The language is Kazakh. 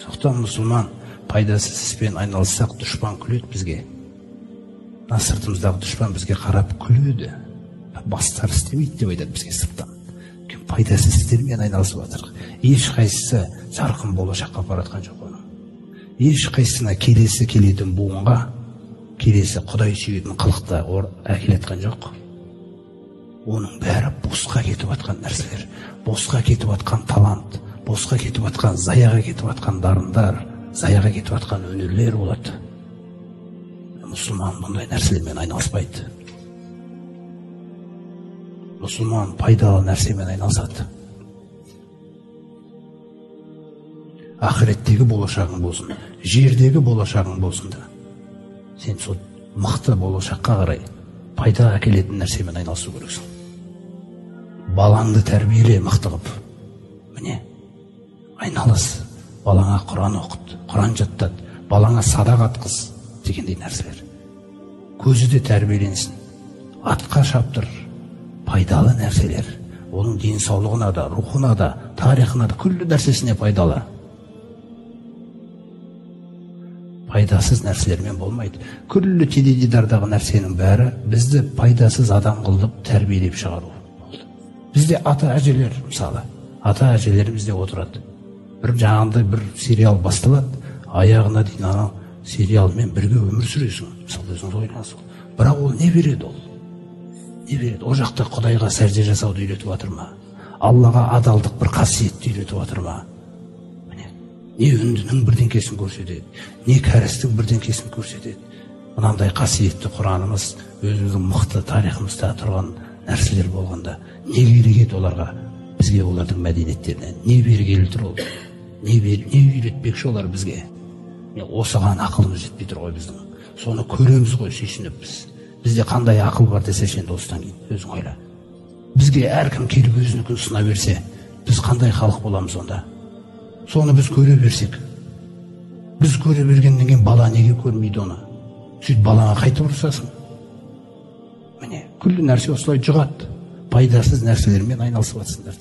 Сондықтан мұсылман пайдасыз іспен айналыссақ, дұшпан күледі бізге. Мына сыртымыздағы дұшпан бізге қарап күледі. Бастары істемейді деп айтады бізге сырттан. Пайдасыз істермен айналысып жатыр. Ешқайсысы жарқын болашаққа апарып жоқ оның. Ешқайсысына келесі келетін буынға, келесі Құдай сүйетін қылықты әкеле жоқ. Оның бәрі босқа кетіп жатқан нәрселер, босқа кетіп жатқан талант, босқа кетіп жатқан, заяға кетіп жатқан дарындар, заяға кетіп жатқан өнерлер болады. Мұсылман бұндай нәрселермен айналыспайды. Мұсылман пайдалы нәрсемен айналысады. Ақыреттегі болашағың болсын, жердегі болашағың болсын да, сен сол мықты болашаққа қарай пайда әкелетін нәрсемен айналысу керексің. Балаңды тәрбиеле мықты қылып. Міне, айналыс, балаңа Құран оқыт, Құран жаттат, балаңа садақ атқыз дегендей нәрселер. Көзі де тәрбиеленсін, атқа шаптыр, пайдалы нәрселер. Оның денсаулығына да, рухына да, тарихына да, күллі нәрсесіне пайдалы. Пайдасыз нәрселермен болмайды. Күллі теледидардағы нәрсенің бәрі бізді пайдасыз адам қылып тәрбиелеп шығару болды. Бізде ата әжелер, мысалы, ата әжелеріміз де отырады. Бір жаңағындай бір сериал басталады, аяғына дейін анау сериалмен бірге өмір сүресің. Мысалы, өзіңіз ойлаңыз. Бірақ ол не береді ол? Не береді? Ол жақта Құдайға сәжде жасауды үйретіп жатыр ма? Аллаға адалдық бір қасиетті үйретіп жатыр ма? Не үндінің бірдеңкесін көрсетеді, не кәрістің бірдеңкесін көрсетеді. Мынандай қасиетті Құранымыз, өзіміздің мықты тарихымызда тұрған нәрселер болғанда, не керек еді оларға? Бізге олардың мәдениеттерінен не бергелі тұр ол? Не үйретпекші олар бізге? Осыған ақылымыз жетпей тұр ғой біздің. Соны көреміз ғой сүйсініп біз. Бізде қандай ақыл бар десе, енді осыдан кейін өзің ойла. Бізге әркім келіп өзінікін ұсына берсе, біз қандай халық боламыз онда? Соны біз көре берсек, біз көре бергеннен кейін бала неге көрмейді оны? Сөйтіп балаңа қайтып ұрысасың. Міне, күллі нәрсе осылай жұғады. Пайдасыз нәрселермен айналысып жатсыңдар.